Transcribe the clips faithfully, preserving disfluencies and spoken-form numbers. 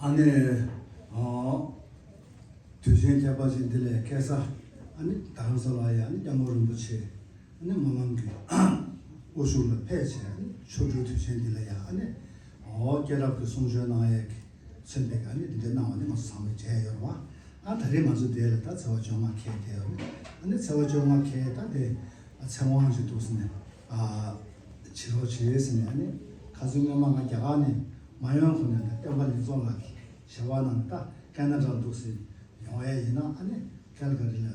ཨ་ནི། ཨ། དུས་ཆེན་ཁྱད་པར་ཅན་འདི་ལ་ཁ་སང་ཨ་ནི་རྡ་རམ་ས་ལ་ཡ་ཨ་ནི་སྐྱབས་མགོན་རིན་པོ་ཆེ་ཨ་ནི་སྨོན་ལམ་གྱི་དབུ་བཞུགས་ལ་ཕེབས་བྱས་ཨ་ནི་ཆོ་འཕྲུལ་དུས་ཆེན་འདི་ལ་ཡ་ཨ་ནི་ཨོ་སྐྱེས་རབས་ཀྱི་གསུང་ཆོས་གནང་ཡས་ཀྱི་མཚོན་པའི་ཨ་ནི་འདི་འདྲ་གནང་བ་ནི་ང་ཚོ་ཚང་མས་མཇལ་ཡོད་རེད་བ། ཨ་ད་རེས་ང་ཚོ་འདི་ལ་ད་ཚེས་པ་བཅོ་ལྔ་འཁེལ་བསྡད་ཡོད་རེད། ཨ་ནི་ཚེས་པ་བཅོ་ལྔ་འཁེལ་ད་དེ་ཨ་ཚེ་དབང་ཞིག་འདུག་ཟེར་ནས་ཨ་བྱེད་རོགས་བྱེད་ཟེར་ནས་ཨ་ནི་ཁ་སང་སྔོན་མ་ང་རྒྱ་གར་ནས་མ་ཡོང་གོང་ནས་ད་བསྟན་པ་ལེགས་ཚོགས་ལགས་ཀྱི་ཞལ་པར་ནང་ད་ཀེ་ན་ཌ་ལ་འདུག་ཟེར་ཡོང་ཡས་ཡིན་ན་ཨ་ནི་ཀལ་ག་རི་ལ་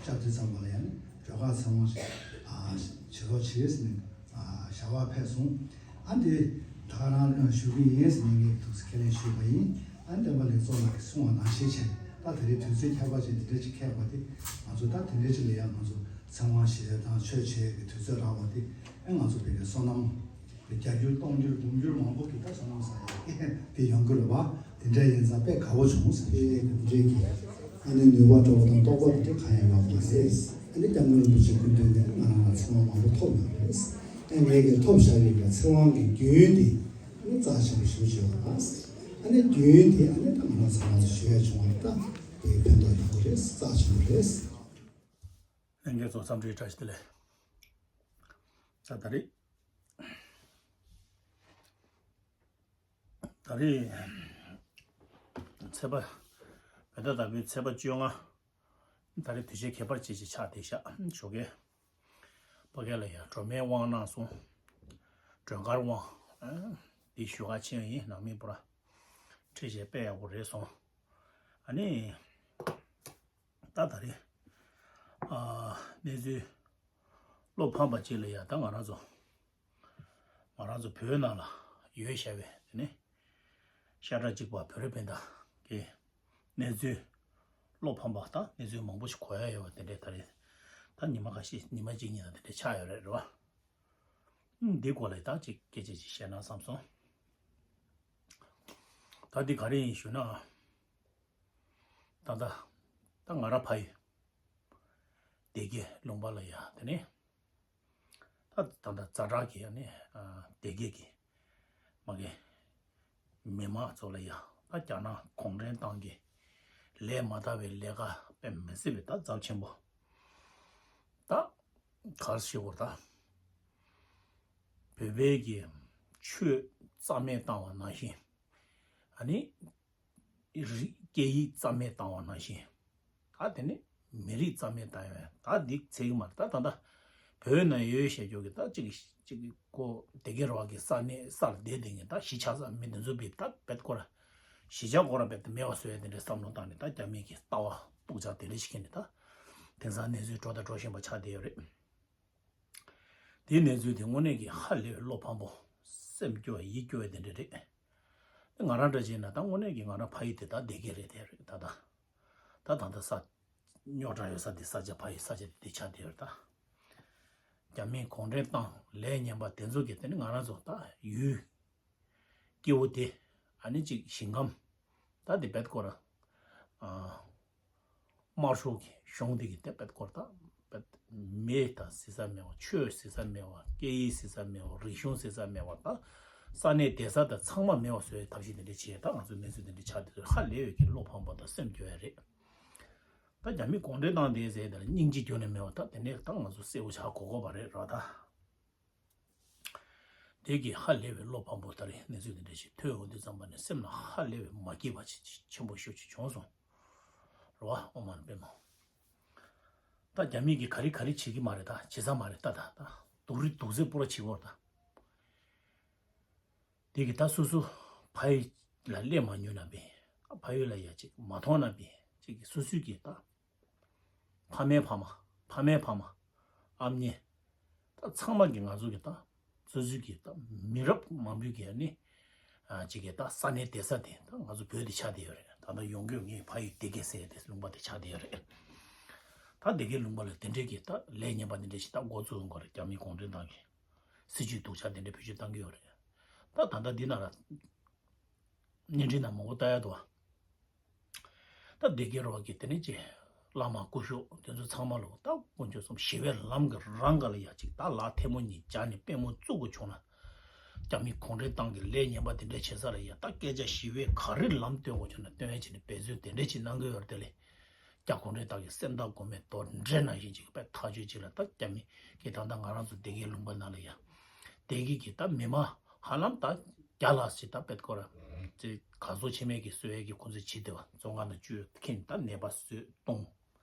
སྐྱབས་དུས་ཙམ་པ་ལ་ཡང་ནི་སྒྲོལ་དཀར་ཚེ་དབང་ཞིག་ཨ་བྱེད་རོགས་བྱེད་ཟེར་ནས་ཨ་ཞལ་པར་ཕེབས་སོང་། ཨ་འདི་ད་ག་རང་ཞུ་གི་ཡིན་ཟེར་ནས་ངས་ཐུགས་སུ་ཁས་ལེན་ཞུས་པ་ཡིན། ཨ་བསྟན་པ་ལེགས་ཚོགས་ལགས་ཀྱིས་གསུངས་པ་ནང་བཞིན་བྱས་ད་དེ་རིང་དུས་ཚོད་ཁྱད་པར་ཅན་འདི་འདྲ་ཅིག་འཁེལ་བ་དེ་ང་ཚོ་ད་དེ་འདྲ་ཅིག་ལ་ཡང་ང་ཚོ་ཚེ་དབང་ཞལ་དང་ཆོས་བྱེད་ཀྱི་དུས་ཚོད་རག་པ་དེ་ཨ་ང་ཚོ་བོད་ཀྱི་བསོད་ནམས། བརྒྱ་འགྱུར་སྟོང་འགྱུར་འབུམ་འགྱུར་མང་པོ་གི་ད་བསོད་ནམས་བསགས་ཡས་དེ་ཡོང་གི་རེད་བ། དེ་འདྲ་ཡིན་ཙང་དཔེ་དགའ་བོ་བྱུང་ཟེར། དེ་འདྲའི་གི་ཨ་ནི་ནུས་པ་འདྲ་བོ་དང་རྟོགས་པ་དེ་འདྲ་གང་ཡང་ཡོད་མ་རེད། ཨ་ནི་སྐྱབས་མགོན་རིན་པོ་ཆེ་སྐུ་མདུན་ནས་ང་རང་ལ་ཚེ་དབང་མང་པོ་ཐོབ་ཡོད་རེད། ཨ་ངས་གི་ཐོབ་བཞག་ཡོད་པའི་ཚེ་དབང་གི་རྒྱུན་དེ་ཨ་ནི་རྩ་ཆེན་པོ་ཞེ་པོ་ཅིག་ཡོད་རེད། ཨ་ནི་རྒྱུན་དེ་ཨ་ནི་ད་ང་རང་ཚང་མ་ཚོ་ཞུ་ཡ་བྱུང་བ་ད་དེ་ཕན་ཐོགས་ཡོང་གི་རེད། རྩ་ཆེན་པོ་རེད། ལྷན་རྒྱས་ཚོ་འཚམས་འདྲི་བཀྲ་ཤིས་བདེ་ལེགས། ད་ད་རེས། ད་རེས་ཚེས་པ། བོད་ཟླ་ལྟ་བུའི་ཚེས་པ་བཅོ་ལྔ། ད་རེས་དུས་ཆེན་ཁྱད་པར་ཅན་ཞིག་ཆགས་བསྡད་ཤག་ཞོགས་ཀས་ཕ་གི་ལ་ཡ་སྒྲོལ་མའི་དབང་གནང་སོང་། སྒྲོལ་དཀར་དབང་། འདི་ཞུ་ག་ཕྱིན་ཡིན། ནང་མི་པུ་ར་ཁྲིད་བྱས་དཔེ་ཡག་པོ་རེད་སོང་། ཨ་ནི། ད་ད་རེས། ཨ། གནས་ཚུལ་བློ་ཕམ་པ་ཅིག་ལ་ཡ་ད་ང་རང་ཚོ། ང་རང་ཚོ་བོད་ནང་ལ་ཡོད་བཞག་པའི་དེ་ནི་ཤ་ཁྲག་གཅིག་པ་བོད་རིགས་སྤུན་ཟླ་གི་གནས་ཚུལ་བློ་ཕམ་པ་དང་གནས་ཚུལ་མང་པོ་ཞིག་གོ་ཡ་ཡོད་པ་དེ་འདྲའི་ད་རེས་ད་ཉི་མ་ཁ་ཤས་ཉི་མ་གཅིག་གཉིས་ནང་དེ་འདྲའི་ཆགས་ཡོད་རེད་རེད་བ། ཨུམ་འདི་སྐོར་ལ་ད་ཅིག་སྐད་ཆ་ཅིག་བཤད་ན་བསམ་སོང་། ད་འདི་ག་རེ་ཡིན་ཞུ་ན། ད་ལྟ་ད་ང་རང་ཕ་ཡུལ་སྡེ་དགེ་ལུང་པ་ལ་ཡ་དེ་ནས་ད་ད་ལྟ་ཛ་དྲག་གི་ཡ་ནས་སྡེ་དགེ་གི་མ་གི་མི་མང་ཚོ་ལ་ཡ་ད་རྒྱ་ནག་གུང་ཁྲན་ཏང་གི་ལས་མ་དག་པའི་ལས་ཀ་དཔེ་མི་སྲིད་པའི་ད་ཚབས་ཆེན་པོ་ད་གར་ཞིག་བོར་ད་བོད་པའི་གི་ཆོས་རྩ་མེད་བཏང་བ་ནང་བཞིན་ཨ་ནི། རིགས་སྐད་ཡིག་རྩ་མེད་བཏང་བ་ནང་བཞིན། ད་དེ་ནི་མི་རིགས་རྩ་མེད་བཏང་ཡོད། ད་འདི་ཚད་ཀྱི་མ་རེད། ད་ད་ལྟ་བོད་ནང་ཡོད་བཤད་རྒྱུ་གི་ད་ཅིག་ཅིག་གི་ཀོ་སྡེ་དགེ་ར་བ་གི་ས་གནས་སར་བསྡད་བསྡད་མཁན་ད་གཞིས་ཆགས་ས་མི་འདི་ཚོ་བི་ད་བེད་ཀོ་ར་གཞིས་ཆགས་ཀོ་ར་བེད་དུ་མེད་པ་བཟོ་ཡ་དེ་འདྲའི་བསམ་བློ་བཏང་ནས་ད་རྒྱ་མི་གི་ལྟ་བ་སྤུག་ཆགས་དེ་འདྲ་ཞིག་གི་ནི་ད་དེང་སང་གནས་ཚུལ་འགྲོ་དང་འགྲོ་བཞིན་པ་ཆགས་བསྡད་ཡོད་རེད། དེའི་གནས་ཚུལ་དེ་དངོས་གནས་ཀྱི་ཧ་ལས་པའི་བློ་ཕམ་པོ། སེམས་སྐྱོ་བ་ཡིད་སྐྱོ་བའི་དེ་འདྲ་རེད། ང་རང་འདྲ་བྱས་ན་ད་དངོས་གནས་ཀྱི་ང་རང་ཕ་ཡུལ་དེ་ད་སྡེ་དགེ་རེད་དེ་རེད་ད་ད། ད་ད་ད་ས། རྙོག་དྲ་ཡོད་ས་དེ་ས་ཆ་ཕ་ཡུལ་ས་ཆ་དེ་དེ་ཆགས་བསྡད་ཡོད་རེད་ད། རྒྱ་མིས་གུང་ཁྲན་ཏང་ལས་ངན་པ་དེ་ཚོ་གི་དེ་ནི་ང་རང་ཚོ་ད་ཡུལ། སྐྱེ་བོ་དེ། ཨ་ནི་གཅིག་ཞིང་ཁམས། ད་དེ་བེད་ཀོ་ར། ཨ། དམར་ཤོག་གི་གཞུང་དེ་གི་དེ་བེད་ཀོ་ར་ད་བེད་མི་དང་ཟེར་ས་མེད་པ། ཆོས་ཟེར་ས་མེད་པ། སྐད་ཡིག་ཟེར་ས་མེད་པ། རིག་གཞུང་ཟེར་ས་མེད་པ། ད་ས་གནས་བསྡད་ས་དང་ཚང་མ་མེད་པ་བཟོ་ཡའི་ཐབས་ཤེས་དེ་འདྲ་བྱས། ད་ང་ཚོའི་གནས་ཚུལ་དེ་འདྲ་ཆགས་དེ་ཚོ་ཧ་ལས་པའི་གི་བློ་ཕམ་པ་དང་སེམས་སྐྱོ་ཡ་རེད། ད་རྒྱ་མི་གུང་ཁྲན་ཏང་དེ་ཟེར་དེ་ལ་སྙིང་རྗེ་ཁྱོན་ནས་མེད་པ། ད་དེ་ནས་ད་ང་ཚོ་གསལ་པོ་ཆགས་གོ་གོ་བ་རེད་ར་ད། དེ་གི་ཧ་ལས་པའི་བློ་ཕམ་པོ་ལྟར་གནས་ཚུལ་འདི་འདྲ་ཞིག་ཐོས་ཡོང་དུས་ཙམ་པ་ནས་སེམས་ལ་ཧ་ལས་པའི་མ་སྐྱིད་པ་ཆེ་ཆེན་པོ་ཤོས་ཅིག་བྱུང་སོང་། རེད་བ། ཨོ་མ་ལ་པདྨོ། ད་རྒྱ་མི་གིས་ག་རེ་ག་རེ་བྱེད་ཀྱི་མ་རེད། ད་བྱེད་ས་མ་རེད། ད་ད་ད་སྡུག་རུས་སྡུག་ཚད་པོ་ར་བྱེད་དགོས་རེད་ད། དེ་གི་ད་སོ་སོ་ཕ་ཡུལ་ལ་སླེབས་མ་མྱོང་ན་པས། ཕ་ཡུལ་ལ་ཡ་ཅིག་མ་མཐོང་ན་པས། ཅིག་གི་སོ་སོའི་གི་ད། ཕ་མའི་ཕ་མ། ཕ་མའི་ཕ་མ། ཨ་མྱེས། ད་ཚང་མ་གི་ང་ཚོ་གི་ད། སོ་སོའི་གི་ད་མི་རབས་མང་པོའི་གི་ནི། ཨ་ཅིག་གི་ད་ས་གནས་བསྡད་ས་དེ་ད་ང་ཚོ་བོད་དེ་ཆགས་བསྡད་ཡོད་རེད། ད་ལྟ་ཡོང་རྒྱུ་ངའི་ཕ་ཡུལ་སྡེ་དགེ་ཟེར་དེ་ལུང་པ་དེ་ཆགས་བསྡད་ཡོད་རེད། ད་སྡེ་དགེ་ལུང་པ་ལ་དེ་འདྲའི་གི་ད་ལས་ངན་པ་དེ་འདྲ་ཞིག་ད་འགོ་བཙུགས་ཡོང་གི་རེད། རྒྱ་མི་གུང་ཁྲན་ཏང་གི་སྲིད་བྱུས་སྡུག་ཅག་དེ་འདྲ་བེད་སྤྱོད་བཏང་གི་ཡོད་རེད། ད་ད་ལྟ་འདི་ན་ར། བརྙན་འཕྲིན་ནང་མང་པོ་ལྟ་ཡ་འདུག་བ། ད་སྡེ་དགེ་ར་བ་གི་དེ་ནས་ཅིག་བླ་མ་སྐུ་ཞབས་དེ་ཚོ་ཚང་མ་ལོ་ད་དཀོན་མཆོག་གསུམ་ཞི་བའི་ལམ་གྱི་རང་ག་ལ་ཡ་ཅིག་ད་ལག་ཐལ་མོ་གཉིས་སྦྱར་ནས་པད་མོ་བཙུགས་དགོས་བྱུང་ན། རྒྱ་མི་གུང་ཁྲན་ཏང་གི་ལས་ངན་པ་དེ་འདྲ་བྱེད་ས་ལ་ཡ། ད་སྐད་ཆ་ཞི་བའི་ག་རེ་ལམ་སྟོན་དགོས་བྱུང་ན་སྟོན་ཡ་བྱས་ནས་འབད་རྩོལ་དེ་འདྲ་ཅིག་གནང་གི་ཡོད་རེད། དེ་ལས་རྒྱ་གུང་ཁྲན་ཏང་གི་སེམས་ཐག་གོ་མའི་རྡོ་འདྲེ་ནང་བཞིན་ཅིག་དཔེ་ཐག་ཆོད་ཅིག་ལ། ད་རྒྱ་མི་གི་ད་ལྟ་ང་རང་ཚོ་སྡེ་དགེ་ལུང་པ་ནང་ལ་ཡ། སྡེ་དགེ་གི་ད་མི་མང་ཧ་ལམ་ད་བརྒྱ་ལྷག་ཅིག་ད་དཔེ་སྐོར་ཅིག་ག་ཚོད་ཆེ་མེད་ཀྱི་གསོ་ཡ་གི་ཁོང་ཚོས་བྱེད་བསྡད་པ། བཙོན་ཁང་ནང་བཅུག་མཁན་ད་ནད་པ་བཟོས་གཏོང་།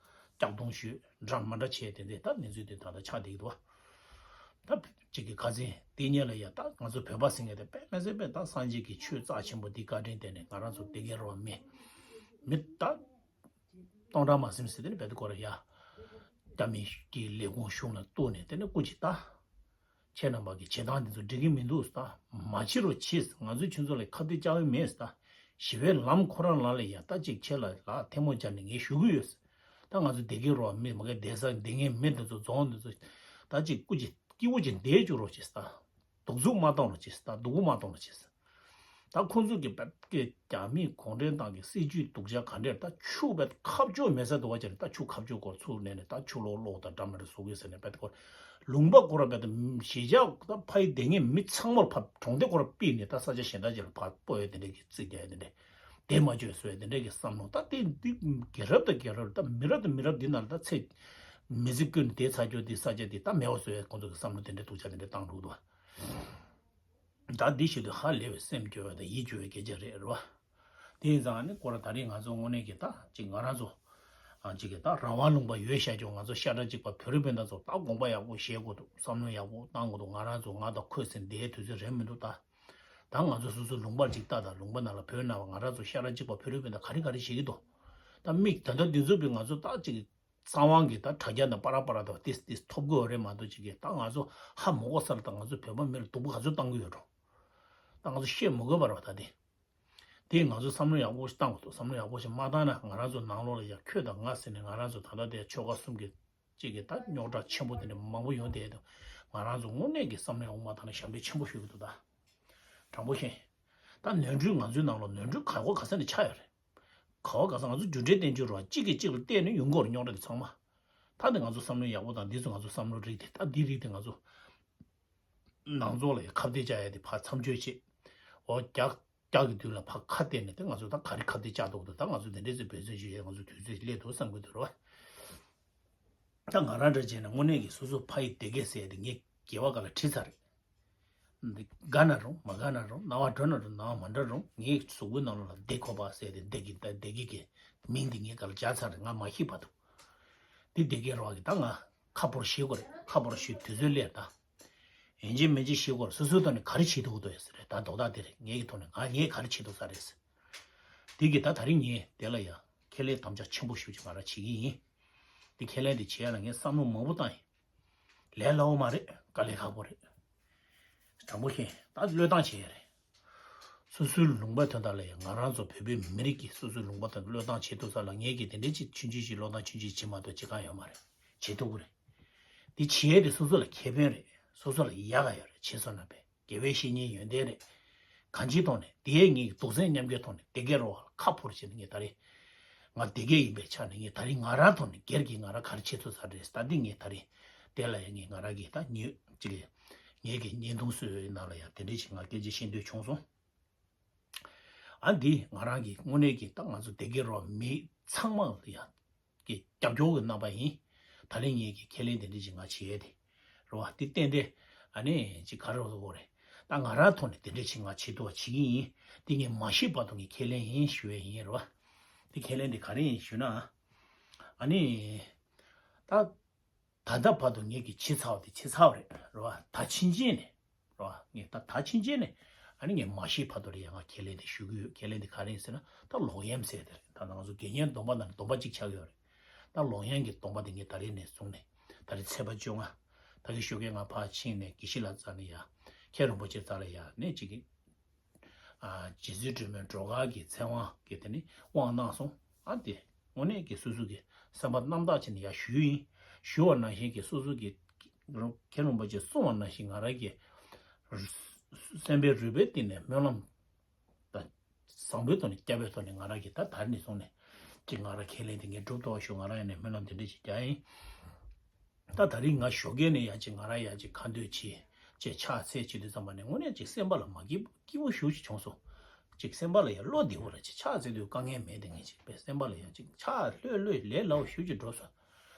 སྐྱག་གཏོང་ཞུས། འདྲ་མི་འདྲ་བྱས། དེ་འདྲའི་ད་གནས་ཚུལ་དེ་ད་ལྟ་ཆགས་བསྡད་ཀྱི་འདུག་བ། ད་གཅིག་གི་ཁ་སང་དེ་སྔོན་ལ་ཡ། ད་ང་ཚོ་བོད་པ་ཟེར་མཁན་དེ་དཔེ་མི་སྲིད་པའི་ད་སངས་རྒྱས་ཀྱི་ཆོས་རྩ་ཆེན་པོ་འདི་བཀའ་དྲིན་དེ་ནས་ང་རང་ཚོ་སྡེ་དགེ་རུ་བ་མི་མི་ད་སྟོང་ཕྲག་མ་ཟིན་ཟེར་དེ་ནས་བེད་སྐོར་ཡ། རྒྱ་མི་གི་ལས་ཁུངས་གཞུང་ལ་གཏུགས་ནས་དེ་ནས་སྐུ་མཁྱེན་ད། ཁྱེད་རྣམ་པ་གི་བྱེད་སྟངས་འདི་ཚོ་འགྲིག་གི་མི་འདུག་ད། མ་བྱེད་རོགས་བྱེད། ང་ཚོས་ཁྱོད་ཚོ་ལ་ཁ་གཏད་བཅག་གི་མེད་ད། ཞི་བའི་ལམ་ཁོ་རང་ལ་ལ་ཡ། ད་ཅིག་ཁྱེད་ལ་ལ་ཐལ་མོ་སྦྱར་ནས་ངས་ཞུ་གི་ཡོད། ད་ང་ཚོ་སྡེ་དགེ་རུ་བ་མི་མ་གི་སྡོད་ས་སྡོད་མཁན་མི་འདི་ཚོ་རྫོང་འདི་ཚོ་ད་ཅིག་སྐུ་མཁྱེན་སྐྱིད་པོ་ཅིག་བསྡད་བཅུག་རོགས་བྱེད་ད། སྡུག་རྩུབ་མ་གཏོང་རོགས་བྱེད་ད། སྡུག་པོ་མ་གཏོང་རོགས་བྱེད། ད་ཁོང་ཚོ་གི་བེད་ཀྱི་རྒྱ་མིའི་གུང་ཁྲན་ཏང་གི་སྲིད་ཇུས་སྡུག་ཅག་ག་འདྲས། ད་ཆུ་བེད་ཁ་བཅུག་མེད་ས་འདུག་བ་ཅེ་རེད། ད་ཆུ་ཁ་བཅུག་སྐོར་ཚུར་ནས་ནས་ད་ཆུ་ལོག་ལོག་དང་འདྲ་མི་འདྲ་བཟོ་གི་ཟེར་ནས་བེད་སྐོར། ལུང་པ་སྐོར་བེད་གཞིས་ཆགས་ད་ཕ་ཡི་སྡོད་མཁན་མི་ཚང་མར་ཕ་གྲོང་སྡེ་སྐོར་ཕུད་ནས་ད་ས་ཆ་གཞན་དག་ཅིག་ལ་ཕར་སྤོ་ཡ་དེ་འདྲས་ཀྱི་རྩིས་རྒྱག་ཡ་དེ་འདྲས། དེ་མ་བཅོས་བཟོ་ཡ་དེ་འདྲས་ཀྱི་བསམ་བློ། ད་དེ་འདི་རྒྱལ་རབས་དང་རྒྱལ་རབས། ད་མི་རབས་དང་མི་རབས་འདི་ནང་ལ་ད་ཚེ་མི་ཚེ་ཀུན་དེ་ཚ་རྒྱུ་དེ་ས་ཆ་དེ་ད་མེད་པ་བཟོ་ཡ་ཁོང་ཚོ་གི་བསམ་བློ་དེ་འདྲས་སྡུག་ཅག་དེ་འདྲས་བཏང་འདུག་འདུག་བ། ད་འདི་བྱེད་དུས་ཧ་ལས་པའི་སེམས་སྐྱོ་བ་དང་ཡིད་སྐྱོ་བའི་སྐད་ཆ་རེད་རོ། དེ་ཡིན་ཙང་ནི་སྐོར་ད་རེས་ང་ཚོ་དངོས་གནས་ཀྱི་ད་ཅིག་ང་རང་ཚོ་ཨ་ཅིག་གི་ད་རང་དབང་ལུང་པ་ཡོད་བཤད་ཀྱང་། ང་ཚོ་ཤ་ཁྲག་གཅིག་པ་བོད་རིགས་སྤུན་ཟླ་ཚོ་ད་དགོངས་པ་ཡག་པོ་བཞེས་དགོས་འདུག་བསམ་བློ་ཡག་པོ་བཏང་དགོས་འདུག་ང་རང་ཚོ་ང་དང་ཁོས་ཟེར་འདིའི་དུས་ཚོད་རེད་མི་འདུག་ད། ད་ང་ཚོ་སོ་སོའི་ལུང་པར་ཅིག་ལྟ་དང་། ལུང་པ་ནང་ལ་བོད་ནང་ང་རང་ཚོ་ཤ་ཁྲག་གཅིག་པ་བོད་རིགས་སྤུན་ཟླ་ག་རེ་ག་རེ་བྱེད་ཀྱི་འདུག་ད་མིག་ད་ལྟ་འདི་ཚོ་བས་ང་ཚོ་ད་ཅིག་གཙང་དབང་གི་ད་དྲ་རྒྱ་དང་པ་ར་པ་ར་དང་ཏིས་ཏིས་ཐོབ་དགོས་རེད་མ་གཏོགས། ཅིག་གིས་ད་ང་ཚོ་ཧ་མ་གོ་ས་ལ་ད་ང་ཚོ་བོད་པ་མི་ལ་སྡུག་པོ་ག་ཚོད་བཏང་གི་ཡོད་འགྲོ། ད་ང་ཚོ་བཤད་མ་དགོས་པ་རེད་བ། ད་དེ་དེ་ང་ཚོ་བསམ་བློ་ཡག་པོ་ཞིག་བཏང་དགོས་འདུག་བསམ་བློ་ཡག་པོ་ཞིག་མ་བཏང་ན། ང་རང་ཚོ་ནང་ལོགས་ལ་ཡ་ཁྱོད་དང་ང་ཟེར་ནས་ང་རང་ཚོ་ད་ལྟ་དེ་ཆོལ་ཁ་གསུམ་གྱི་ཅིག་གིས་ད་རྙོག་དྲ་ཆེན་པོ་དེ་འདྲ་མང་པོ་ཡོང་བསྡད་འདུག་ང་རང་ཚོ་དངོས་གནས་ཀྱི་བསམ་བློ་ཡག་པོ་མ་བཏང་ན་ཞབས་འདྲེན་ཆེན་པོ་ཞིག་ཡོང་གི་འདུག་ད་དྲང་པོ་བཤད། ད་ནོར་འཁྲུལ་ང་ཚོའི་ནང་ལོགས་ནོར་འཁྲུལ་ག་གོ་ག་ས་ནས་ཆགས་ཡོད་རེད། ག་བ་ག་ས་ང་ཚོ་རྒྱུ་འབྲས་བསྟན་བཅོས་རོགས་གཅིག་གིས་གཅིག་ལ་བལྟས་ནས་ཡོང་གི་ཡོད་རེད། རྙོག་དྲ་དེ་ཚང་མ། ད་ནི་ང་ཚོ་བསམ་བློ་ཡག་པོ་དང་། འདི་ཚོ་ང་ཚོ་བསམ་བློ་རིགས་དེ། ད་འདི་རིགས་དེ་ང་ཚོ་ནང་ཚོགས་ལ་ཡ་ཁ་གཏད་བཅག་ཡ་དེ་ཕར་མཚམས་གཅོད་བྱེད། འོ་རྒྱག་རྒྱག་གི་དུས་ལ་ཕར་ཁ་གཏད་ནས་དེ་ང་ཚོ་ད་ག་རེ་ཁ་གཏད་བཅག་འདུག་ད་ང་ཚོ་དེ་འདྲས་ཚོ་འབད་བརྩོན་བྱེད་ཡ་ང་ཚོ་དུས་ཚོད་སླེབས་འདུག་བསམ་གྱི་འདུག་རོ། ད་ང་རང་འདྲ་བྱས་ན་དངོས་གནས་ཀྱི་སོ་སོ་ཕ་ཡི་སྡེ་དགེ་ཟེར་ཡ་དེ་ངས་དགེ་བ་ག་ལ་བྲིས་ཚར་རེད། འདི་དགའ་ན་རུང་མ་དགའ་ན་རུང་། སྣང་བ་འགྲོ་ན་རུང་སྣང་བ་མ་འགྲོ་རུང་། ངའི་གཟུགས་པོའི་ནང་ལོགས་ལ་སྡེ་དགེ་པ་ཟེར་ཏེ་སྡེ་དགེ་ད་སྡེ་དགེ་གི་མིང་འདི་ངས་ག་ལ་སྦྱར་ཚར་རེད། ང་མ་ཤི་བར་དུ་འདི་སྡེ་དགེ་རོགས་ཀྱི་ད་ང་ཁ་ཕོར་ཞིག་དགོས་རེད། ཁ་ཕོར་ཞིག་དུས་ཚོད་སླེབས་ད། ཡིན་གཅིག་མིན་གཅིག་ཞིག་དགོས་རེད། སོ་སོའི་ཐོག་ནས་ག་རེ་བྱེད་ཐུབ་ཀྱི་འདུག་ཡ་ཟེར་རེད། ད་རྡོག་རྡོག་དེ་རེད། ངའི་གི་ཐོག་ནས་ང་ངས་ག་རེ་བྱེད་ཐུབ་ས་རེད་ཟེར། འདི་གི་ད་ད་རིང་ངས་དེ་ལ་ཡ་ཁས་ལེན་དམ་བཅའ་ཆེན་པོ་ཞིག་ཅིག་ང་རང་བྱེད་ཀྱི་ཡིན། འདི་ཁས་ལེན་འདི་བྱེད་ཡ་ལ་ངས་བསམ་བློ་མང་པོ་བཏང་ཡིན། ལས་སླ་བོ་མ་རེད། དཀའ་ལས་ཁག་པོ་རེད། དྲང་པོ་བཤད། ད་བློས་བཏང་བྱེད་ཡ་རེད། སོ་སོའི་ལུང་པའི་དོན་དག་ལ་ཡང་ང་རང་ཚོ་བོད་པའི་མི་རིགས་ཀྱི་སོ་སོའི་ལུང་པ་དང་བློས་བཏང་བྱེད་ཐུབ་ས་ལ་ངས་ཀྱིས་དེ་འདྲའི་ཅིག་ཆུང་ཆུང་ཞིག་བློས་བཏང་ཆུང་ཆུང་བྱེད་མ་གཏོགས་བྱེད་གང་ཡོད་མ་རེད། བྱེད་ཐུབ་ཀྱི་རེད། འདི་བྱེད་ཡ་དེ་སོ་སོ་ལ་ཁེ་ཕན་རེད། སོ་སོ་ལ་ཡག་ག་ཡོད་རེད། བྱས་སོང་ན་བས་དགེ་བའི་བཤེས་གཉེན་ཡོན་ཏན་རེད། གང་ཅིའི་ཐོག་ནས་དེའི་ངེད་ཀྱི་སྡུག་སྲན་མཉམ་སྐྱེའི་ཐོག་ནས་སྡེ་དགེ་རོགས་ལ་ཁ་ཕོར་བྱས་ནས་ངས་ད་རེས་ང་སྡེ་དགེ་ཡིན་པའི་ཆ་ནས་ངས་ད་རེས་ང་རང་ཐོག་ནས་སྒེར་གྱིས་ང་རང་ག་རེ་བྱེད་ཐུབ་ས་རེད། ད་འདི་ངས་ད་རེས་དེ་ལ་ཡང་ངས་ང་རང་གིས་ད་ཉོས་ཅིག་ངེད་ཀྱི་བརྙན་ཐུང་བཟོས་ཡོད་ནང་ལ་ཡང་དེ་འདྲས་ཅིག་ང་སྐད་ཆ་བཤད་འདོད་བྱུང་སོང་། ཨ་འདི་ང་རང་གིས་དངོས་གནས་ཀྱི་ད་ང་ཚོ་སྡེ་དགེ་རོགས་མི་ཚང་མ་ལ་ཡང་གི་རྒྱབ་སྐྱོར་གྱི་རྣམ་པ་ཡིན། ད་ལན་ངེད་ཀྱི་ཁས་ལེན་དེ་འདྲ་ཅིག་ང་བྱེད་ཡས་དེ་རེད་བ། དེ་ཏན་ཏན་ཨ་ནི་ཅིག་ག་རེ་ཟེར་དགོས་རེད། ད་ང་རང་ཐོག་ནས་དེ་འདྲ་ཅིག་ང་བྱེད་ཐུབ་པ་བྱེད་ཀྱི་ཡིན། དེ་ངས་མ་ཤི་བར་དུ་ངས་ཁས་ལེན་ཡིན་ཞུ་ཡས་ཡིན་རེད་བ། དེ་ཁས་ལེན་དེ་ག་རེ་ཡིན་ཞུ་ན། ཨ་ནི་ད་ད་ལྟ་བར་དུ་ངེད་ཀྱིས་བྱེད་ཚར་བ་དེ་བྱེད་ཚར་བ་རེད་རེད་བ། ད་ཕྱིན་ཆད་ནས། རོ། ངས་ད་ད་ཕྱིན་ཆད་ནས་ཨ་ནི་ངས་མ་ཤི་བར་དུ་རེ་ཡང་ང་ཁས་ལེན་དེ་ཞུ་གི་ཡོད། ཁས་ལེན་དེ་ག་རེ་ཡིན་ཟེར་ན། ད་ལོག་གཡེམ་ཟེར་དེ་རེད། ད་ང་ཚོ་དགེ་བསྙེན་སྡོམ་པ་ནང་ནས་སྡོམ་པ་གཅིག་ཆགས་ཡོད་རེད། ད་ལོག་གཡེམ་གྱི་སྡོམ་པ་དེ་ངས་ད་རེས་ནས་བཟུང་ནས་ད་རེས་ཚེས་པ་བཅོ་ལྔ་ད་གི་ཞོགས་ཀས་ང་ཕར་ཕྱིན་ནས་དགེ་བཤེས་ལགས་རྩ་ནས་ཡ། མཁན་རིན་པོ་ཆེ་རྩ་ལ་ཡ་ནས་ཅིག་གི་རྗེ་བཙུན་སྒྲོལ་མའི་སྒྲོལ་དཀར་གྱི་ཚེ་དབང་གི་དེ་ནི་དབང་གནང་སོང་། ཨ་དེ་དངོས་གནས་ཀྱི་སོ་སོ་གི་སེམས་པ་རྣམ་དག་བྱས་ནས་ཡར་ཞུས་ཡིན། ཞུ་བ་ནང་བཞིན་གྱི་སོ་སོ་གི་མཁན་རིན་པོ་ཆེས་གསུངས་པ་ནང་བཞིན་ང་རང་གི་སེམས་པའི་རུས་པའི་གཏིང་ནས་སྨོན་ལམ་དང་བཟང་པོའི་ཐོག་ནས་བསྐྱར་བའི་ཐོག་ནས་ང་རང་གི་ད་ད་རེས་ནས་བཟུང་ནས་ཀྱི་ང་རང་ཁས་ལེན་དེ་ངས་སྒྲུབ་ཐུབ་པ་ཞུ། ང་རང་ཡང་ནས་སྨོན་ལམ་དེ་འདྲ་ཞིག་རྒྱག་ཡིན། ད་ད་རིང་ང་ཞོགས་ཀས་ནས་ཡ་ཅིག་ང་རང་ཡ་ཅིག་ཁ་འདོན་བྱས། ཅེས་ཕྱག་འཚལ་བྱེད་དུས་ཙམ་པ་ནས་དངོས་གནས་ཅིག་སེམས་པ་ལ་མ་སྐྱིད་སྐྱིད་པོ་ཞེ་པོ་ཅིག་བྱུང་སོང་། ཅིག་སེམས་པ་ལ་ཡང་བློ་བདེ་པོ་ར་ཅིག་ཕྱག་འཚལ་དུས་དཀའ་ངལ་མེད་དེ་ངས་ཅིག་པའི་སེམས་པ་ལ་ཡང་ཅིག་ཕྱག་ལྷོད་ལྷོད་ལས་སླ་པོ་ཞེ་པོ་ཅིག་འགྲོ་སོང་།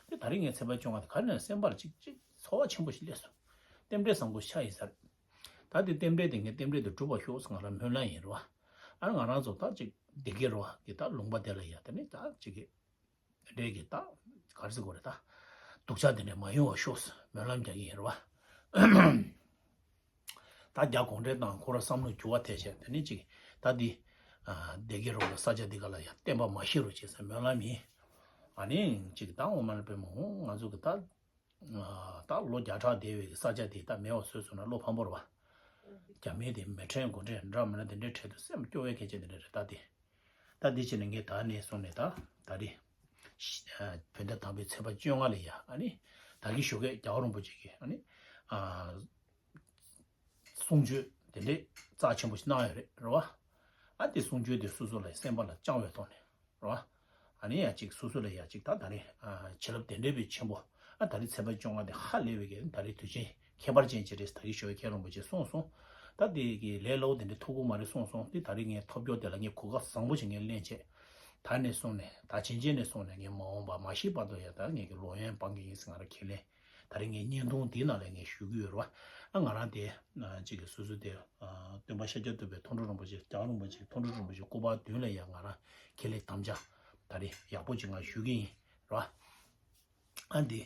དེ་ད་རིང་ངའི་ཚེས་པ་བཅོ་ལྔ་དེ་ག་ནས་སེམས་པ་ལ་ཅིག་ཅིག་ཚོར་བ་ཆེན་པོ་ཞིག་སླེབས་སོང་། རྟེན་འབྲེལ་བཟང་པོ་ཞིག་ཆགས་ཡིན་ས་རེད། ད་དེ་རྟེན་འབྲེལ་དེ་ངས་རྟེན་འབྲེལ་དེ་འགྲུབ་པ་ཤོག་ཟེར་ང་རང་སྨོན་ལམ་ཡིན་རེད་བ། ཨ་ང་རང་ཚོ་ད་ཅིག་བདེ་སྐྱིད་རེད་བ་གི་ད་ལུང་པ་དེ་ལ་ཡ་དེ་ནས་ད་ཅིག་གི་འདྲེ་གི་ད་ག་རེ་ཟེར་དགོས་རེད་ད། སྡུག་ཅག་དེ་འདྲ་མ་ཡོང་བ་ཤོག་སྨོན་ལམ་རྒྱག་གི་ཡིན་རེད་བ། ད་རྒྱ་གུང་ཁྲན་ཏང་ཁོ་ར་བསམ་བློ་འགྱུར་བ་ཐེབས་བྱས་དེ་ནས་ཅིག་ད་འདི་བདེ་སྐྱིད་རོགས་ལ་ས་ཆ་འདི་ག་ལ་ཡ་བརྟན་པ་མ་ཤི་རོགས་བྱེད་ཟེར་སྨོན་ལམ་ཡིན། ཨ་ནི་ཅིག་ད་འོ་མ་ལ་པའི་མ་འོང་ང་ཚོ་གི་ད་ད་ལོ་བརྒྱ་ཕྲག་འདས་པའི་ས་ཆ་དེ་ད་མེད་པ་བཟོས་སོང་ན་བློ་ཕམ་པོ་རེད་བ། རྒྱ་མི་དེ་མི་ཁྲེལ་མགོ་ཁྲེལ་འདྲ་མི་འདྲ་དེ་འདྲའི་གྲལ་དུ་སེམས་སྐྱོ་བའི་སྐད་ཆ་དེ་འདྲ་རེད་ད་དེ། ད་འདི་བྱས་ནས་ངས་ད་ནས་སོང་ནས་ད་ད་རེས་བོད་ཟླ་དང་པོའི་ཚེས་པ་བཅོ་ལྔ་ལ་ཡ་ཨ་ནི་ད་གིན་ཞོགས་ཀས་རྒྱལ་བ་རིན་པོ་ཆེ་གིས་ཨ་ནི་གསུང་ཆོས་དེ་འདྲའི་རྩ་ཆེན་པོ་ཞིག་གནང་ཡོད་རེད་རེད་བ། ཨ་དེ་གསུང་ཆོས་དེ་སོ་སོ་ལ་སེམས་པ་ལ་བཅངས་པའི་ཐོག་ནས་རེད་བ། ཨ་ནི་ཡ་གཅིག་སོ་སོ་ལ་ཡ་གཅིག་ད་ད་རེས་བྱིན་རླབས་དེ་འདྲའི་བའི་ཆེན་པོ་ཨ་ད་རེས་ཚེས་པ་བཅོ་ལྔ་དེ་ཧ་ལས་པའི་གི་ད་རེས་དུས་ཆེན་ཁྱད་པར་ཅན་ཅིག་རེད་ད་གིན་ཞོགས་ཀས་རིན་པོ་ཆེ་གསུངས་སོང་། ད་དེ་གི་ལས་སླ་པོ་དེ་འདྲའི་ཐུག་གི་མ་རེད་གསུངས་སོང་དེ་ད་རེས་ངས་ཐོབ་རྒྱུ་དེ་ལ་ངས་གོ་སྐབས་བཟང་པོ་ཞིག་ངས་ལེན་བྱས། ད་ནས་སོང་ནས་ད་ཕྱིན་ཆད་ནས་སོང་ནས་ངས་མ་འོངས་པ་མ་ཤི་བར་དུ་ཡ་ད་ངས་གི་ལོག་གཡེམ་སྤང་གི་ཡིན་ཟེར་ང་རང་ཁས་ལེན། ད་རེས་ངས་བརྙན་ཐུང་འདིའི་ནང་ལ་ངས་ཞུ་གི་ཡོད་རེད་བ། ཨ་ང་རང་དེ་གཅིག་གི་སོ་སོ་དེ་སྟོན་པ་ཤཱཀྱ་ཐུབ་པའི་མཐོང་གྲོལ་རིན་པོ་ཆེ་རྒྱལ་བ་རིན་པོ་ཆེ་མཐོང་གྲོལ་རིན་པོ་ཆེ་སྐུ་པར་མདུན་ལ་ཡ་ང་རང་ཁས་ལེན་དམ་བཅའ་ད་རེས་ཡག་པོ་ཅིག་ང་ཞུ་གི་ཡིན་རེད་བ། ཨ་འདི་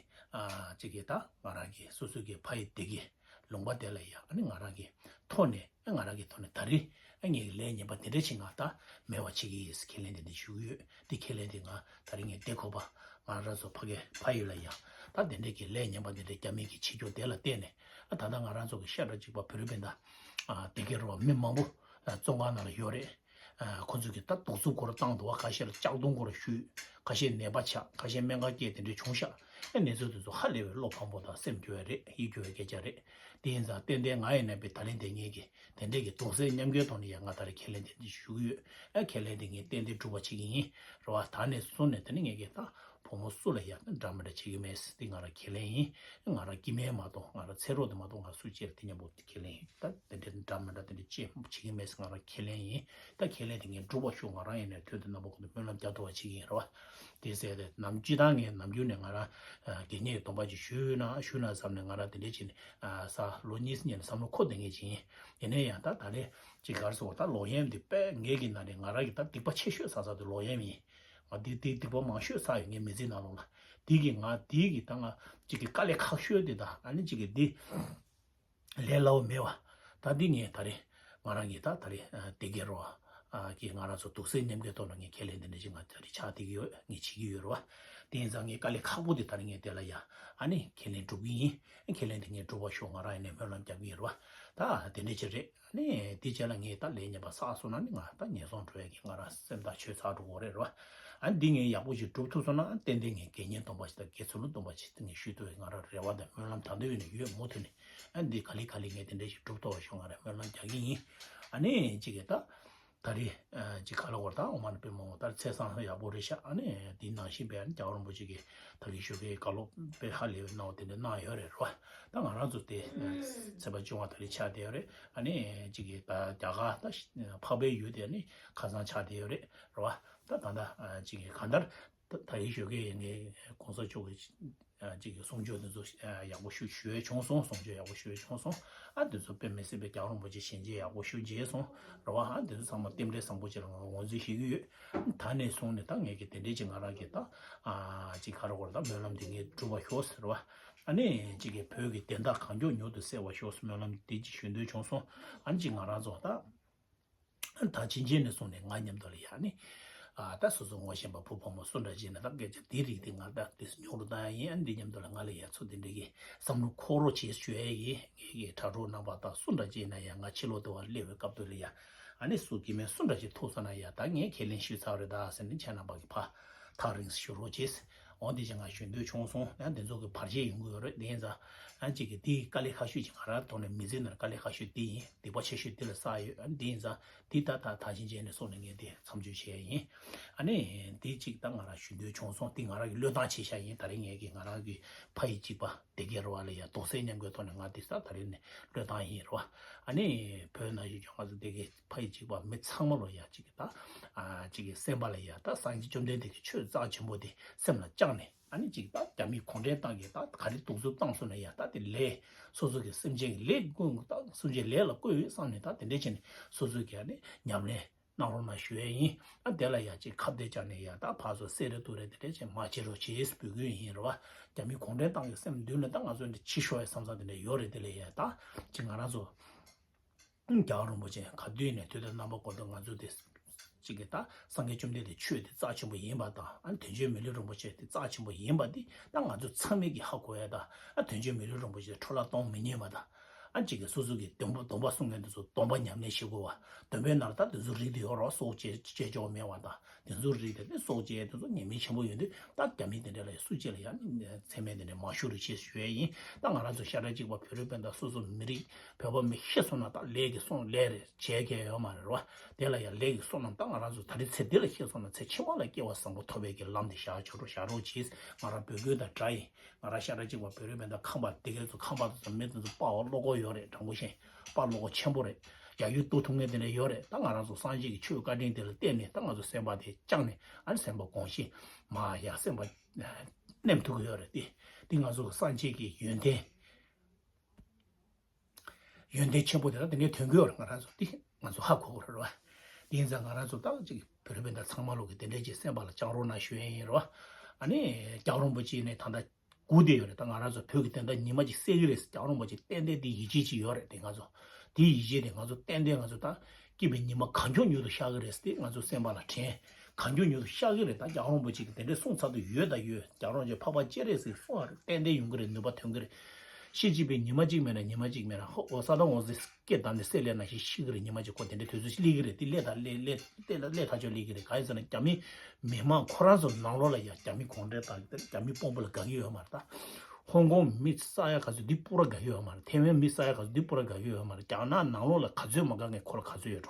གཅིག་གི་ད་ང་རང་གི་སོ་སོ་གི་ཕ་ཡི་བདེ་སྐྱིད་ལུང་པ་དེ་ལ་ཡ་ཨ་ནི་ང་རང་གི་ཐོག་ནས་ཨ་ང་རང་གི་ཐོག་ནས་ད་རེས་ཨ་ངས་ལས་ངན་པ་དེ་འདྲ་ཞིག་ང་ད་མེད་པ་བྱེད་ཀྱི་ཡིན་ཁས་ལེན་དེ་འདྲ་ཞུ་གི་ཡོད། དེ་ཁས་ལེན་དེ་ང་ད་རེས་ངས་དེ་གོ་བ་ང་རང་ཚོ་ཕ་གི་ཕ་ཡུལ་ལ་ཡ་ད་དེ་འདྲ་གི་ལས་ངན་པ་དེ་འདྲ་རྒྱ་མི་གི་བྱེད་རྒྱུ་དེ་ལ་བརྟེན་ནས་ཨ་ད་ལྟ་ང་རང་ཚོ་གི་ཤ་ཁྲག་གཅིག་པ་བོད་རིགས་སྤུན་ཟླ་བདེ་སྐྱིད་རོགས་མི་མང་པོ་བཙོན་ཁང་ནང་ལ་ཡོད་རེད། ཁོ་ཚོས་ཀྱི་ད་དུག་རྫས་སྐོར་བཏང་འདུག་བ། ཁ་ཤས་ལ་ལྕགས་རྡུང་སྐོར་གཞུས། ཁ་ཤས་ནད་པ་ཆགས། ཁ་ཤས་སྨན་ཁང་སྐྱེལ་དེ་འདྲས་བྱུང་ཤག་ཨེ་གནས་ཚུལ་དེ་ཚོ་ཧ་ལས་པའི་བློ་ཕམ་པོ་དང་སེམས་སྐྱོ་བ་རེད། ཡིད་སྐྱོ་བའི་སྐད་ཆ་རེད། དེ་ཡིན་ཙང་ཏན་ཏན་ང་ཡིན་ན་པའི་ད་ལན་དེ་ངེད་ཀྱི་དེ་འདྲས་ཀྱི་དུག་རྫས་མཉམ་འགུལ་ཐོག་ནས་ཡང་ང་ད་རེས་ཁས་ལེན་དེ་འདྲས་ཞུ་གི་ཡོད། ཨེ་ཁས་ལེན་དེ་ངས་ཏན་ཏན་སྒྲུབ་པ་བྱེད་ཀྱི་ཡིན་རེད་བ། ད་ནས་བཟུང་ནས་དེ་ནི་ངེད་ཀྱི་ད་བུ་མོ་སུ་ལ་ཡང་འདྲ་མི་འདྲ་བྱེད་ཀྱི་མེད། དེ་ང་རང་ཁས་ལེན་ཡིན། ང་རང་སྐྱེ་དམན་མ་གཏོགས་ང་རང་ཚེ་རོགས་དེ་མ་གཏོགས་ང་སུ་གཅིག་ལ་དེ་མཉམ་པོ་ཁས་ལེན་ཡིན། ད་དེ་འདྲའི་འདྲ་མི་འདྲ་དེ་འདྲ་ཅི་བྱེད་ཀྱི་མེད་ཟེར་ང་རང་ཁས་ལེན་ཡིན། ད་ཁས་ལེན་དེ་ངས་སྒྲུབ་པ་ཤོག་ང་རང་ཡིན་ནས་དུས་དེ་རྣམ་པ་ཀུན་ཏུ་སྨོན་ལམ་རྒྱག་ཐུབ་པ་བྱེད་ཀྱི་ཡིན་རེད་བ། དེ་ཟེར་ཏེ་ནམ་སྤྱི་བཏང་ངས་ནམ་རྒྱུན་ནས་ང་རང་དགེ་བསྙེན་གྱི་སྡོམ་པ་ཅིག་ཞུས་ན་ཞུས་ན་བསམ་ནས་ང་རང་དེ་འདྲའི་ཅིག་ས་ལོ་གཉིས་གཉིས་ནས་བསམ་བློ་འཁོར་བསྡད་མཁན་ཅིག་ཡིན། ཡིན་ན་ཡང་ད་ད་རེས་ཅིག་ག་རེ་ཟེར་བ་ད་ལོག་གཡེམ་འདི་དཔེ་ངེད་ཀྱི་ནང་ནས་ང་རང་གི་ད་སྡིག་པ་ཆེ་ཤོས་བསགས་ས་དེ་ལོག་གཡེམ་ཡིན། ང་འདི་འདི་སྡིག་པ་མང་ཤོས་བསགས་ཡོད་ངའི་མི་ཚེ་ནང་ལོགས་ལ། འདི་གི་ང་འདི་གི་ད་ང་ཅིག་གི་དཀའ་ལས་ཁག་ཤོས་འདི་ད་ཨ་ནི་ཅིག་གི་འདི་ལས་སླ་བོ་མེད་བ། ད་འདི་ངས་ད་རེས་ང་རང་གི་ད་ད་རེས་ཨ་དེ་གའི་རོ་ཨ་གི་ང་རང་ཚོ་དུག་སེལ་མཉམ་འགུལ་ཐོག་ལ་ངས་ཁས་ལེན་འདི་འདྲ་ཅིག་ང་ད་རེས་ཕྱག་འདི་གི་ཡོད་ངས་བྱེད་ཀྱི་ཡོད་རེད་བ། དེ་ཡིན་ཙང་ངས་དཀའ་ལས་ཁག་པོ་འདི་ད་རེས་ངས་དེ་ལ་ཡ་ཨ་ནི་ཁས་ལེན་སྒྲུབ་ཀྱི་ཡིན། ཁས་ལེན་དེ་ངས་སྒྲུབ་པ་ཤོག་ང་རང་ཡིན་ནས་སྨོན་ལམ་རྒྱག་གི་ཡོད་རེད་བ། ད་དེ་འདྲ་ཅིག་རེད། ནས་དེ་རྗེས་ལ་ངས་ད་ལས་ངན་པ་བསགས་སོང་ན་ནི་ང་ད་ངན་སོང་འགྲོ་ཡ་གི་ང་རང་སེམས་ཐག་ཆོད་ཚར་འགྲོ་གི་རེད་རོ། ཨ་འདི་ངས་ཡག་པོ་ཞིག་སྒྲུབ་ཐུབ་སོང་ན་ཏན་ཏན་ངས་དགེ་བསྙེན་སྡོམ་པ་ཞིག་དང་དགེ་ཚུལ་སློང་སྡོམ་པ་ཞིག་ངས་ཞུ་ཐུབ་པའི་ང་རང་རེ་བ་དང་སྨོན་ལམ་ད་ལྟ་ཡོད་ནས་ཡོད་མུ་མཐུད་ནས། ཨ་འདི་ག་ལེ་ག་ལེ་ངས་དེ་འདྲ་ཞིག་སྒྲུབ་ཐུབ་པ་ཞིག་ང་རང་སྨོན་ལམ་རྒྱག་གི་ཡིན། ཨ་ནི་གཅིག་གིས་ད་ད་རེས་ཅིག་ག་ལ་བར་ད་འོ་མ་ནི་དཔེ་མང་བོ་ད་ཚེས་བཟང་ཡག་པོ་རེད་ཤག་ཨ་ནི་དེའི་ནང་བཞིན་པའི་རྒྱལ་བ་རིན་པོ་ཆེ་གིས་ད་གིན་ཞོགས་ཀའི་བཀའ་སློབ་དཔེ་ཧ་ལས་པའི་གནང་བ་དེ་འདྲ་གནང་ཡོད་རེད་རོ། ད་ང་རང་ཚོ་དེ་ཚེས་པ་བཅོ་ལྔ་ད་རེས་ཆགས་བསྡད་ཡོད་རེད། ཨ་ནི་གཅིག་གིས་ད་རྒྱ་གར་ད་འཕགས་པའི་ཡུལ་དེ་ནི་ཁ་སང་ཆགས་བསྡད་ཡོད་རེད་རོ། ད་ད་ད་གཅིག་གིས་གང་ལྟར་ད་ད་གིན་ཞོགས་ཀའི་ངའི་གོང་ས་མཆོག་གི་ཅིག་གི་གསུང་ཆོས་འདི་ཚོ་ཡག་པོ་ཞུ་ཞུ་ཡས་བྱུང་སོང་། གསུང་ཆོས་ཡག་པོ་ཞུ་ཡས་བྱུང་སོང་། ཨ་འདི་ཚོ་དཔེ་མི་སྲིད་པའི་རྒྱལ་བ་རིན་པོ་ཆེ་ཞལ་མཇལ་ཡག་པོ་ཞུ་མཇལ་སོང་རེད་བ། ཨ་འདི་ཚོ་ཚང་མ་རྟེན་འབྲེལ་བཟང་པོ་ཅིག་ལ་ང་ངོས་འཛིན་བྱེད་ཀྱི་ཡོད། ད་ནས་བཟུང་ནས་ད་ངས་ཀྱི་དེ་འདྲས་ཅིག་ང་རང་གི་ད་ཨ་ཅིག་ག་རེ་གོ་རེ་ད་སྨོན་ལམ་འདི་ངས་འགྲུབ་པ་ཤོག་ཟེར་བ། ཨ་ནི་ཅིག་གི་བོད་ཀྱི་བདེན་མཐའ་གང་མགྱོགས་མྱུར་དུ་གསལ་བ་ཤོག་ཟེར་སྨོན་ལམ་འདི་ཅིག་ཞུ་འདོད་བྱུང་སོང་། ཨ་ནི་ཅིག་ང་རང་ཚོ་ད། ད་ཕྱིན་ཆད་ནས་བཟུང་ནས་ང་མཉམ་དུ་ལ་ཡ་ནི། ཨ་ད་སོ་སོ་ངོ་ཤེས་པ་བུ་ཕོ་མོ་སུ་འདྲ་ཅིག་ན་ད་སྐད་ཆ་འདི་རིགས་དེ་ང་ད་དེ་ཉུང་རུ་བཏང་ཡ་ཡིན། ཨ་འདི་མཉམ་དུ་ལ་ང་ལ་ཡ་ཚོ་དེ་འདྲ་གི་བསམ་བློ་འཁོར་རོགས་བྱེད་ཞུ་ཡ་ཡིན། ངེད་ཀྱི་དྲ་གྲོགས་རྣམ་པ་དག་སུ་འདྲ་ཅིག་ན་ཡ་ང་ཕྱི་ལོགས་དུ་བ་སླེབས་པའི་སྐབས་དུ་ལ་ཡ་ཨ་ནི་སུ་སྐྱེ་དམན་སུ་འདྲ་ཅིག་ཐུག་ས་ན་ཡ་ད་ངས་ཁས་ལེན་ཞུས་ཚར་རེད་ད་ཟེར་ནས་ཁྱེད་རྣམ་པ་གི་ཕ་ཐག་རིང་ཞུ་རོགས་བྱེད། འོ་དེ་བཞིན་ང་ཞུ་འདོད་བྱུང་སོང་། ཡང་དེ་ཚོ་གི་བར་ཆད་ཡོང་གི་ཡོད་རེད། དེ་ཡིན་ཙང་ཡང་གཅིག་གི་དེའི་དཀའ་ལས་ཁག་ཤོས་ཀྱི་ང་རང་ཐོག་ནས་མི་ཚེ་ནང་དཀའ་ལས་ཁག་ཤོས་དེ་ཡིན། སྡིག་པ་ཆེ་ཤོས་དེ་ལ་བསགས་ཡོད། དེ་ཡིན་ཙང་དེ་ད་ད་ད་ཕྱིན་ཆད་ནས་སོང་ནས་ངས་དེ་མཚམས་གཅོད་བྱས་ཡིན། ཨ་ནི་དེ་གཅིག་ད་ང་རང་ཞུ་འདོད་བྱུང་སོང་། དེ་ང་རང་གི་བློས་བཏང་བྱས་བཞག་ཡིན། ད་རེས་ངས་ཀྱི་ང་རང་གི་ཕ་ཡི་གཅིག་པ་སྡེ་དགེ་རུ་བ་ལ་ཡ་དོགས་སེལ་མཉམ་འགུལ་ཐོག་ནས་ང་དེ་ས་ད་རེས་ནས་བློས་བཏང་ཡིན་རུ་བ། ཨ་ནི་བོད་ནང་བཞུགས་ཀྱི་ང་ཚོ་སྡེ་དགེ་ཕ་ཡི་གཅིག་པ་མི་ཚང་མ་ལོ་ཡ་གཅིག་གི་ད་ཨ་གཅིག་གི་སེམས་པ་ལ་ཡ་ད་སངས་རྒྱས་བཅོམ་ལྡན་འདས་ཀྱི་ཆོས་རྩ་ཆེན་པོ་དེ་སེམས་ལ་བཅངས་ནས། ཨ་ནི་གཅིག་ད་རྒྱ་མི་གུང་ཁྲན་ཏང་གིས་ད་ག་རེ་གདུག་རྩུབ་བཏང་སོང་ན་ཡ་ད་དེ་ལས་སོ་སོ་གི་སེམས་ཅན་གྱི་ལས་ཀུན་ད་སེམས་ཅན་ལས་ལ་བཀོད་ཡོད་བསམ་ནས་ད་དེ་འདྲ་བྱས་ནས་སོ་སོ་གི་ཨ་ནི་ཉམས་ལེན་གནང་རོགས་གནང་ཞུ་ཡས་ཡིན། ཨ་དེ་ལ་ཡ་གཅིག་ཁ་གཏད་བཅག་ནས་ཡ་ད་ཕར་ཚུར་སེ་རེ་ཏུ་རེ་དེ་འདྲ་བྱས་མ་བྱེད་རོགས་བྱེད་འབོད་སྐུལ་ཡིན་རེད་བ། རྒྱ་མི་གུང་ཁྲན་ཏང་གི་སེམས་མདུན་ལ་ད་ང་ཚོ་འདི་ཕྱི་ཤོག་ཡ་བསམ་བསམ་དེ་འདྲ་ཡོད་རེད། དེ་ལ་ཡ་ད་གཅིག་ང་རང་ཚོ་རྒྱལ་བ་རིན་པོ་ཆེ་ག་དུས་ནས་དུས་དང་རྣམ་པ་ཀུན་ཏུ་ང་ཚོ་དེ་གཅིག་གི་ད་སངས་རྒྱས་བཅོམ་ལྡན་འདས་ཆོས་དེ་རྩ་ཆེན་པོ་ཡིན་པ་དང་། ཨ་ནི་དོན་གཅོད་མི་ལུས་རིན་པོ་ཆེ་དེ་རྩ་ཆེན་པོ་ཡིན་པ་དེ་ད་ང་ཚོ་ཚང་མས་ཀྱི་ཧ་གོ་ཡ་ད། ཨ་དོན་གཅོད་མི་ལུས་རིན་པོ་ཆེ་འཕྲོ་བརླག་གཏོང་མི་ཉན་པ་དང་། ཨ་གཅིག་གི་སོ་སོ་གི་སྡོམ་པ་སྡོམ་པ་སྲུང་མཁན་དེ་ཚོ་སྡོམ་པ་ཉམས་ལེན་བྱེད་དགོས་པ། སྡོམ་པའི་ནང་ལ་ད་དེ་ཚོ་རིགས་དེ་ཡོད་རོགས་སྲོག་བཅད་བཅད་ཆོག་མེད་པ་དང་། དེ་ཚོ་རིགས་དེ་ནི་སྲོག་བཅད་དེ་ཚོ་ཉེས་མིང་ཆེན་པོ་ཡོད་དུས་ད་རྒྱ་མི་དེ་འདྲ་ལ་སུ་གཅིག་ལ་ཡང་མཚན་སྨད་དེ་འདྲ་མ་ཞུ་རོགས་ཞེས་ཞུ་ཡས་ཡིན། ད་ང་རང་ཚོ་ཤ་ཁྲག་གཅིག་པ་བོད་རིགས་སྤུན་ཟླ་སོ་སོ་མི་རིགས་བོད་པ་མི་ཤི་སོང་ན་ད་ལས་ཀྱི་བསོད་ནམས་ལས་རེད་བྱས་མཁན་ཡོད་མ་རེད་བ། དེ་ལ་ཡང་ལས་ཀྱི་བསོད་ནམས་ད་ང་རང་ཚོ་ད་རེས་ཚེ་འདི་ལ་ཤི་སོང་ན་ཚེ་ཕྱི་མ་ལ་སྐྱེ་བ་བཟང་པོ་ཐོབ་པའི་གི་ལམ་དེ་བཞག་ཆོག་རོགས་བཞག་རོགས་གྱིས། ང་རང་བོད་སྐད་དང་འདྲ་ཡིན། ང་རང་ཤ་ཁྲག་གཅིག་པ་བོད་རིགས་སྤུན་ཟླ་ཁམས་པ་དེ་གའི་ཚོ་ཁམས་པ་དེ་ཚོ་མི་དེ་ཚོ་དཔའ་བ་བློ་ཁོག་ཡོད་རེད། དྲང་པོ་བཤད། དཔའ་བློ་ཁོག་ཆེན་པོ་རེད། ཡ་ཡུལ་གཏོར་ཐུབ་མཁན་དེ་འདྲ་ཡོད་རེད། ད་ང་རང་ཚོ་སངས་རྒྱས་ཀྱི་ཆོས་བཀའ་དྲིན་དེ་ལ་བརྟེན་ནས་ད་ང་ཚོ་སེམས་པ་དེ་བཅངས་ནས། ཨ་ནི་སེམས་པ་དགོངས་ཤིག་མ་ཡ་སེམས་པ་ནེམ་ཐུབ་ཀྱི་ཡོད་རེད་དེ། དེ་ང་ཚོ་སངས་རྒྱས་ཀྱི་ཡོན་ཏན། ཡོན་ཏན་ཆེན་པོ་དེ་ལ་དེ་འདྲའི་དོན་གྱི་ཡོད་རེད། ང་རང་ཚོ་དེ་ང་ཚོ་ཧ་གོ་དགོས་རེད་བ། དེ་ཡིན་ཙང་ང་རང་ཚོ་ད་ཅིག་བོད་རིགས་སྤུན་ཟླ་ཚང་མ་ལོག་གི་དེ་འདྲའི་ཅིག་སེམས་པ་ལ་བཅངས་རོགས་གནང་ཞུ་ཡས་ཡིན་རེད་བ། ཨ་ནི་རྒྱལ་བ་རིན་པོ་ཆེ་ནས་ད་ལྟ་སྒུག་བསྡད་ཡོད་རེད། ད་ང་རང་ཚོ་བོད་ཀྱི་དོན་དག་ཉི་མ་གཅིག་གསལ་གྱི་རེད། རྒྱལ་བ་རིན་པོ་ཆེ་ཏན་ཏན་དེ་ཡིད་ཆེས་ཅིག་ཡོད་རེད། དེ་ང་ཚོ་དེ་ཡིད་ཆེས་དེ་ང་ཚོ་ཏན་ཏན་ང་ཚོ་ད་སྐྱིད་པའི་ཉི་མ་གང་མགྱོགས་མྱུར་དུ་ཤར་གྱི་རེད་ཟེར་ང་ཚོ་སེམས་པ་ལ་དྲན། གང་མགྱོགས་མྱུར་དུ་ཤར་གྱི་རེད། ད་རྒྱལ་བ་རིན་པོ་ཆེ་གིས་དེ་འདྲའི་གསུངས་ཚར་དུས་ཡོད་ད་ཡོད། རྒྱལ་བ་རིན་པོ་ཆེ་འཕགས་པ་སྤྱན་རས་གཟིགས་གསུངས་པ་རེད། ཏན་ཏན་ཡོང་གི་རེད། ནུས་པ་ཐོན་གྱི་རེད། ཤི་གཅིག་པའི་ཉི་མ་གཅིག་མེད་ན་ཉི་མ་གཅིག་མེད་ན་ཧོ་ཨོ་ས་དང་འོ་ཟི་སྐད་བསྡམས་ནས་སེ་ལས་ན་ཞིག་ཤི་གི་རེད། ཉི་མ་གཅིག་ཁོ་དེ་འདྲའི་དུས་ཚོད་ཞིག་སླེབས་ཀྱི་རེད། དེ་སླེབས་ད་སླེབས་སླེབས་སླེབས་ད་སླེབས་ད་ཆོག་སླེབས་ཀྱི་རེད། གང་ཡིན་ཟེར་ན་རྒྱ་མི་མི་མང་ཁོ་རང་ཚོ་ནང་ལོགས་ལ་ཡ་རྒྱ་མི་གུང་ཁྲན་ཏང་གི་རྒྱ་མི་དཔོན་པོ་ལ་དགའ་གི་ཡོད་མ་རེད། ད་ཧོང་ཀོང་མི་ས་ཡ་ག་ཚོད་འདི་སྤུ་ར་དགའ་གི་ཡོད་མ་རེད། ཐེ་ཝན་མི་ས་ཡ་ག་ཚོད་འདི་སྤུ་ར་དགའ་གི་ཡོད་མ་རེད། རྒྱ་ནག་ནང་ལོགས་ལ་ག་ཚོད་མ་དགའ་མཁན་ཁོ་ལ་ག་ཚོད་ཡོད་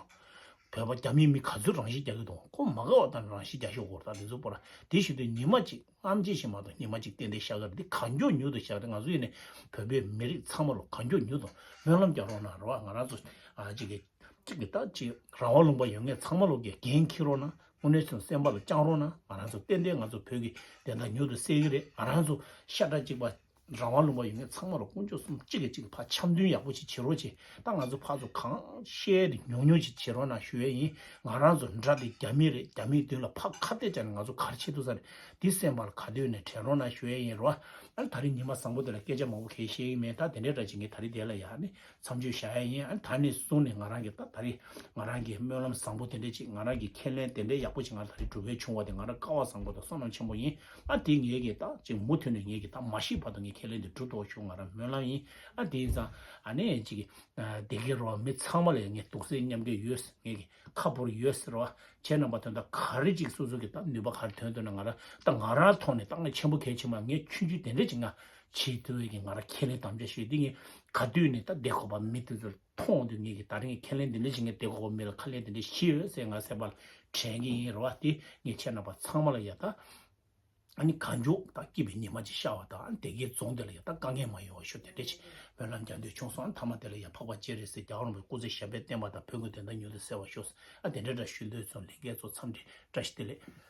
འགྲོ། བོད་པ་རྒྱ་མིའི་མི་ག་ཚོད་རང་ཤི་རྒྱག་གི་འདུག་ཁོ་མ་དགའ་བ་དང་རང་ཤི་རྒྱག་ཤོག་གོ། ད་དེ་ཚོ་པོ་ར་དེ་བཞིན་དུ་ཉི་མ་གཅིག་སྔ་ཕྱི་ཞིག་མ་གཏོགས་ཉི་མ་གཅིག་ཏན་ཏན་ཤར་གི་རེད། འདི་གང་མགྱོགས་མྱུར་དུ་ཤར་གི་རེད། ང་ཚོ་ཡིན་ནས་བོད་པའི་མི་རིགས་ཚང་མ་ལོ་གང་མགྱོགས་མྱུར་དུ་སྨོན་ལམ་རྒྱག་རོགས་གནང་རོགས། ང་རང་ཚོ་ཨ་གཅིག་གི་གཅིག་གི་ད་གཅིག་རང་དབང་ལུང་པ་ཡོད་མཁན་ཚང་མ་ལོ་གི་འགན་འཁྱེར་རོགས་གནང་། དངོས་གནས་ཚུལ་སེམས་པ་ལ་བཅངས་རོགས་གནང་། ང་རང་ཚོ་ཏན་ཏན་ང་ཚོ་བོད་ཀྱི་བདེན་མཐའ་མྱུར་དུ་གསལ་གི་རེད། ང་རང་ཚོ་ཤ་ཁྲག་གཅིག་པ་རང་དབང་ལུང་པ་ཡོད་མཁན་ཚང་མ་ལ་དཀོན་མཆོག་གསུམ་གཅིག་གིས་གཅིག་ཕར་འཆམ་མཐུན་ཡག་པོ་ཞིག་བྱེད་རོགས་བྱེད། ད་ང་ཚོ་ཕར་ཚུར་གང་བཤད་དེ་ཉུང་ཉུང་ཞིག་བྱེད་རོགས་གནང་ཞུ་ཡས་ཡིན། ང་རང་ཚོ་དགྲ་དེ་རྒྱ་མི་རེད། རྒྱ་མིའི་མདུན་ལ་ཕར་ཁ་གཏད་བཅག་ནས་ང་ཚོ་ག་རེ་བྱེད་ཐུབ་ས་རེད། འདི་སེམས་པ་ལ་ག་དུས་ནས་དྲན་རོགས་གནང་ཞུ་ཡས་ཡིན་རོ། ཨ་ནི་ད་རེས་ཉི་མ་བཟང་པོ་དེ་ལ་སྐད་ཆ་མང་པོ་གང་བཤད་ཀྱི་མེད། ད་དེ་འདྲའི་འདྲ་བྱེད་མཁན་ད་རེས་དེ་ལ་ཡ་ནི་མཚམས་གཅོད་བྱ་ཡས་ཡིན། ཨ་ནི་ད་ནས་བཟུང་ནས་ང་རང་གི་ད་ད་རེས་ང་རང་གི་སྨོན་ལམ་བཟང་པོ་དེ་འདྲ་ཅིག་ང་རང་གི་ཁས་ལེན་དེ་འདྲའི་ཡག་པོ་ཅིག་ང་རང་ད་རེས་གྲུབ་པའི་བྱུང་བ་དེ་ང་རང་སྐལ་བ་བཟང་པོ་དང་བསོད་ནམས་ཆེན་པོ་ཡིན། ཨ་དེ་ངེད་ཀྱི་ད་ཅིག་མུ་མཐུད་ནས་ངེད་ཀྱི་ད་མ་ཤི་བར་དུ་ངས་ཁས་ལེན་དེ་གྲུབ་ཐོག་ཞུ་ང་རང་སྨོན་ལམ་ཡིན། ཨ་དེ་ཡིན་ཙང་ཨ་ནི་ཅིག་སྡེ་དགེ་རོ་མི་ཚང་མ་ལ་ངས་དུག་སེལ་མཉམ་འབྲེལ་ཡོད། ངེད་ཀྱི་ཁ་ཕོར་ཡོད་ཟེར་བ། ཁྱེད་རྣམ་པ་དོན་དག་ག་རེ་ཅིག་སོ་སོ་གི་ད་ནུས་པ་ག་རེ་ཐོན་ཐུབ་ན་ང་རང་ད་ང་རང་ཐོག་ནས་ད་ང་ཆེན་པོ་གལ་ཆེ་མ་ངས་ཆུང་ཆུང་དེ་འདྲ་ཅིག་ང་བྱེད་ཐུབ་པའི་གི་ང་རང་ཁས་ལེན་དམ་བཅའ་ཞུས། འདི་ངས་ག་དུས་ནས་ད་སྡེ་ཁོག་པ་མི་དེ་ཚོར་མཐོང་དུས་ངས་གི་ད་རིང་ཁས་ལེན་དེ་འདྲ་ཞིག་ངས་སྡེ་ཁོག་པ་མི་ལ་ཁ་ལན་དེ་འདྲ་ཞིག་ཡོད་ཟེར་ང་སེམས་པ་ལ་དྲན་གི་ཡིན་རེད་བ། དེ་ངས་ཁྱེད་རྣམ་པ་ཚང་མ་ལ་ཡ་ད་ཨ་ནི་གང་མགྱོགས་ད་སྐྱིད་པའི་ཉི་མ་ཅིག་ཤར་བ་དང་ཨ་ནི་སྡེ་དགེ་རྫོང་དེ་ལ་ཡ་ད་དཀའ་ངལ་མ་ཡོང་བ་ཤོག་དེ་འདྲ་ཞིག་སྨོན་ལམ་རྒྱག་འདོད་བྱུང་སོང་། ཨ་ནི་མཐའ་མ་དེ་ལ་ཡ་འཕགས་པ་སྤྱན་རས་གཟིགས་རྒྱལ་བ་རིན་པོ་ཆེ་སྐུ་ཚེ་ཞབས་པད་བརྟན་པ་དང་བོད་ཀྱི་དོན་དག་མྱུར་དུ་གསལ་བར་ཤོག་ཨ་དེ་འདྲ་འདྲ་ཞུ་འདོད་ཚོ་ལྷན་རྒྱས་ཚོ་འཚམས་འདྲི་བཀྲ་ཤིས་བདེ་ལེགས།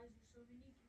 Guys, there's so many